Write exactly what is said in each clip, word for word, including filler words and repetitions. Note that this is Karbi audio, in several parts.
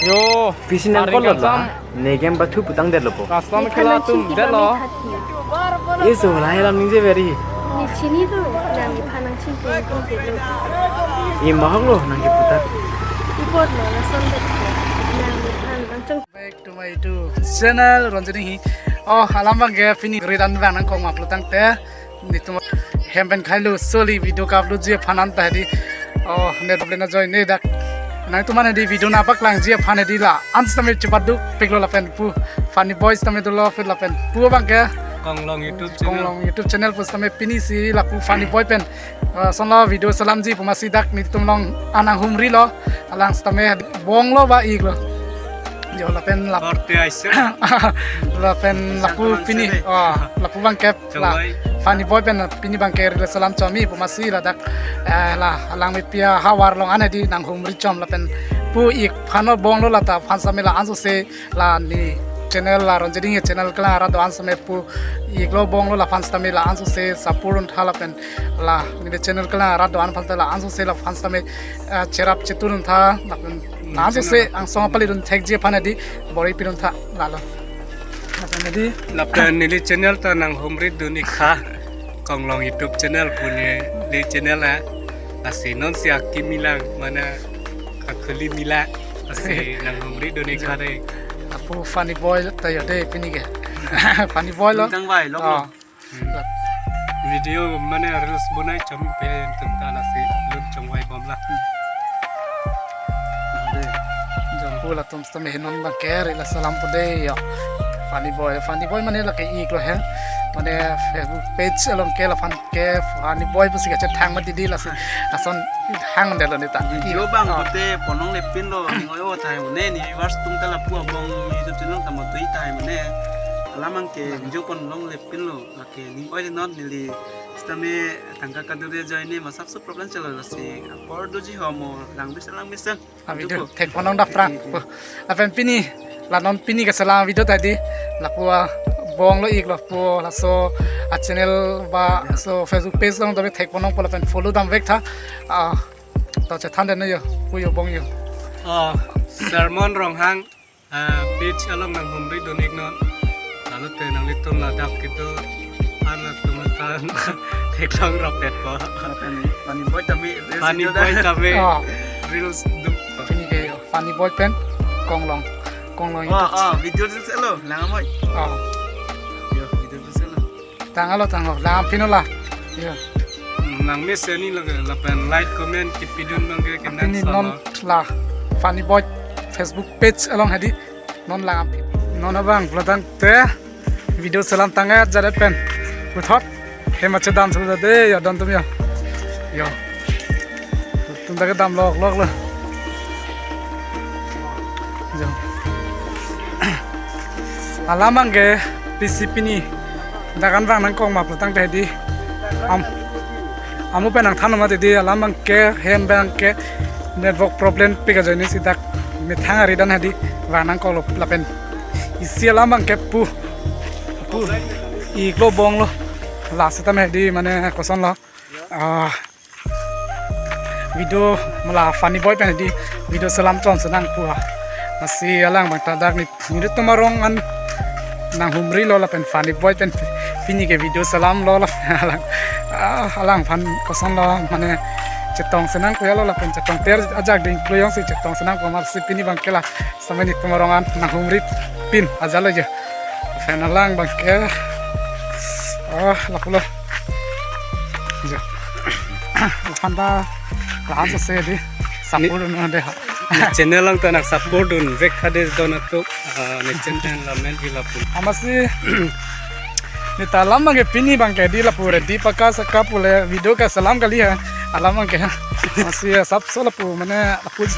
Yo, pisi nang call lo la. Negem bathu putang det lo po. Custom khela tum det lo. Iso la helam ningje beri. Ni chini lo, nang iphan nang chini lo, tum det lo. I mahok lo nang ke puta. Ibot lo, lason det lo. Nang iphan nang chong. Back to my YouTube channel, Ronjini hi. Oh, alam abang ke pini redan bang nangkok ma upload tangte. Netum hem pen khailu soli video ka-upload ji aphan anta hedi. Oh, net problem ajoine dak. Nangtum an hedi video nangpaklang ji aphan hedi la-an sitame chepadu piklo lapen pu Funny Boy sitame dolo pik lapen pu abang ke Konglong YouTube channel. Konglong YouTube channel pu sitame pini si lapu Funny Boy pen, ah, sonlo video selam ji pu masi dak netum along anang humri lo, alang sitame bong lo ba ik lo. Yo lapen lap- Korte aise. Lapen lapu pini, oh, lapu abang ke la Chongvai. Funny Boy pen pini abang ke rila selam chomi pu masi ladak, eh, la alang mepi ahavar along an hedi nang humri chom lapen pu ik phano bong lo lata aphan sitame la-an sose la ne channel la Ronjini channel kelang arat do-an sitame pu ik lo bong lo la aphan sitame la-an sose support un tha lapen la ne channel kelang arat do-an aphan la-an sose la aphan sitame, eh, cherap chetun un tha lapen la-an sose angsong apali dun thek ji aphan hedi bor-i pidun tha lalo. Lapen hedi. Lapen neli channel ta nang humri dun ik tha. Konglong YouTube channel pu neli channel ha. Lasi non si akimi lang mane akhuli mila. Lasi nang humri dun ik tha dei. Apu Funny Boy ta yo dei pini ke. Funny Boy lo. Tangvai lo. Oh. Video mane reels bonai chom pen tum ta lasi lun chongvai bom la. Jongpo latum sitame non abang ke rila selam po dei yo. Funny Boy, Funny Boy mane lake ik lo he. Mane Facebook page along ke la aphan ke Funny Boy pusi kachethang mati dei lasi. Lason hang det lo ne ta. Video abang, oh, pute ponong lepin lo, ning oi o thai mane, ne viewers atum ta lapu abang YouTube channel ta motoi thai mane. Alam abang ke video ponong lepin lo. Lake ning oi non neli sitame tangka kadure ajoine ma sapso problem chalo lasi apor doji ho mo lang bisa lang bisa. A video thek ponong daphrang. Lapen pini la non pini keselam video ta hedi lapu abong lo ik lo pu laso a channel ba so Facebook page along dobe thek ponong po lapen follow dam vek tha. Ah, to chethan det no yo, pu yo bong yo. Ah, Sermon Ronghang. Ah, page along nang humri dun ik non. Lalu te nanglitum ladak kedo an atum tan theklong rapet po. Lapen Funny Boy tame reels Funny video Boy dai. Tame. Ah. Reels dum. Pini ke Funny Boy pen Konglong. Konglong. Oh, YouTube. Oh, video reels lo, lang amoy. Ah. Yo, video reels lo. Tanglo, tanglo. Lang pino la. Yo. Hmm, nang mesen ni lage lapen like, comment kipidun abang ke kenan. Pini sama. Non la Funny Boy Facebook page along hedi non lang pin. Non abang pulo tangte video selam tang-et jat-et pen puthot hem achedam sudah dei yo don atum yo. Yo. Tum ta kedam lok lok lo. Yo. Alam abang ke pisi pini dak an vang nangkok ma pulo tangte hedi. Am, amu pen nangthan ma hedi alam abang ke hem abang ke network problem pik ajoine si dak methang ari dan hedi vang nangkok lo lapen isi alam abang ke pu pu ik lo bong lo la sitame hedi mane koson lo. Ah, video mala Funny Boy pen hedi video selam chom senang pu ha. Masi alang abang ta dak ne netum arong an nang humri lo lapen Funny Boy pen pini ke video selam lo lapen alang, ah, alang aphan koson lo mane chetong senang pu ya lo lapen chetong ter ajak ding kluyong si chetong senang pu masi pini abang ke la sitame netum arong an nang humri pin ajat lo je. Lapen alang abang ke, oh, lapu lo. Jo. Lapen ta la-an sose hedi support dun un dei ha. Ne channel along ta nang support dun vek tha dei don atum. Ah, ne channel la men gila pun. Amatsi ne ta alam abang ke pini abang ke hedi lapu ready paka saka pule video keselam kali ha. Alam abang ke. Amatsi sapso lapu mane lapu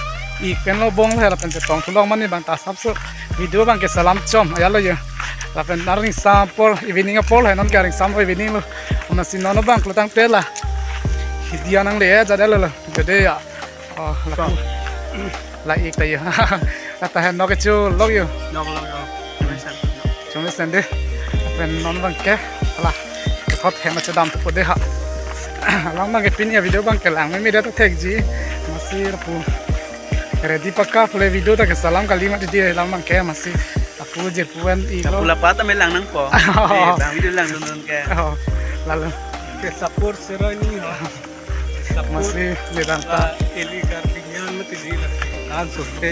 ik pen lo bong lo lapen chetong thulong mane abang ta sapso video abang ke selam chom ajat lo yo. Lapen aringsam apor evening apor lo non ke aringsam evening lo. Amatsi non abang pulo tangte la hidi anang le ajat lo lo. Gede ya. Oh, lapu. La ik ta yo. Ata hen nok kecho lok yo. Nok lok yo. Chumi sende. Lapen non abang ke la puthot hem achedam thupo dei ha. Alam abang ke pini a video abang ke lang meme det thekji. Amatsi lapu Ready pakka pule video ta kesalam kali mati di, alam abangke amatsi lapu jirpo pen iklo. Lapu lapu ta me lang nangpo. Eh, bang video langdun ke. Oh, lalu. Ke support sironi. Support. Amatsi neli abang ta. La Eli Karbi Anglong mati di la. Kan sose.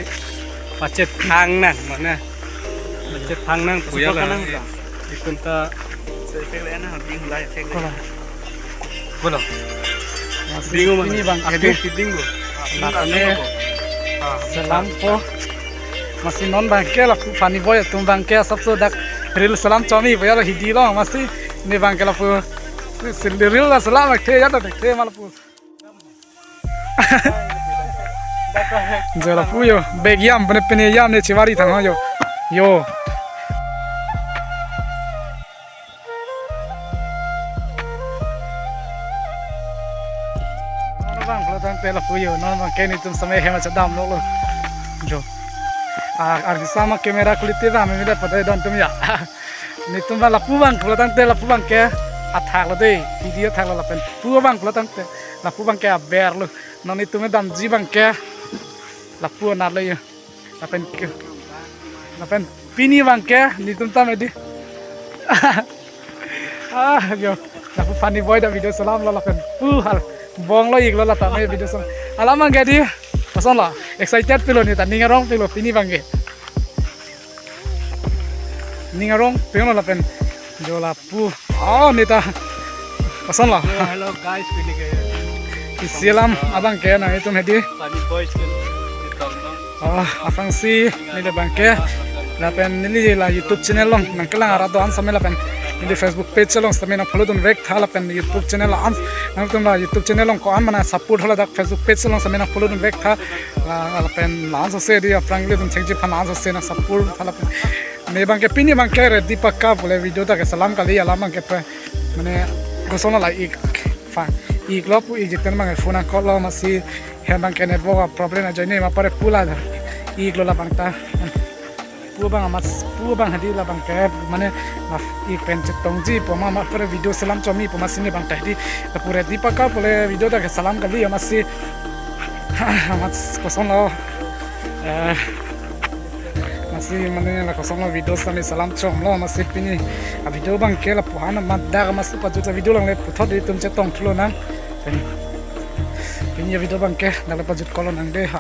Pachethang nang mane. Pachethang nang. Puya la. Support nang. Itum ta. Saya fake le na, bing lai fake le. Kola. Kola. Amatsi bingo pini abangke di. Bingo. Latne. Ah. Selampo. Amatsi non abangke lapu funny boy atum abangke asapso dak reel selam chomi boya la hidi lo amatsi ne abangke lapu. Si reel la selam thekthe ya ta thekthe ma lapu. Jo lapu yo, bag yam, pene pene yam ne chivari thang yo. Yo. Non abang pula tangte lapu yo, non abangke netum same hem chadam lo lo. Jo. Ah, arjisa ma camera quality ba, me me da pada don atum ya. Netum ba lapu abang pula tangte lapu abangke athak lo de, video athak lo lapen. Pu abang pula tangte lapu abangke aber lo. Non netum damji abangke lapu anat lo yo. Lapen ke, lapen pini abangke netum ta me di. Ah, yo. Lapu funny boy ta video selam lo lapen. Pu hal bong lo iklo la ta me video selam. Alam abangke di. Koson lo. Excited pilo ne ta, ning arong pilo pini abangke. Ning arong pilo lapen. Jo lapu. Oh, ne ta. Koson lo. Hello, hello guys, pini ke. Isi alam abangke nangtum hedi. Funny boys ke. Oh, aphrangsi neli abangke. Lapen neli la YouTube channel along nangkelang arat do-an same lapen neli Facebook page along same nang follow dun vek tha lapen YouTube channel an nangtum la YouTube channel along ko-an mana support hala dak Facebook page along same nang follow dun vek tha. La, lapen la-an sose di aphrang le dun chengji aphan la-an sose nang support tha lapen. Ne abangke pini abangke ready pakka pule video ta kesalam kali alam abangke pe. Mane koson la ik fa iklo pu ik jiten abangke phone call lo amatsi hem abangke network problem ajoine ma pare pu la iklo labang ta. Pu abang amat pu abang hadi labangke mane ma ik pen chetongji pu ma ma pare video selam chomi pu amatsi ne abang ta hadi lapu ready pakka pule video ta kesalam kali amatsi amat koson lo. Eh, amatsi mane la koson lo video sami selam chom lo amatsi pini a video abangke lapu han amat dak amatsi pajut a video langle puthot itum chetong thulo nang. Pini a video abangke dak le pajut kolo nang de ha.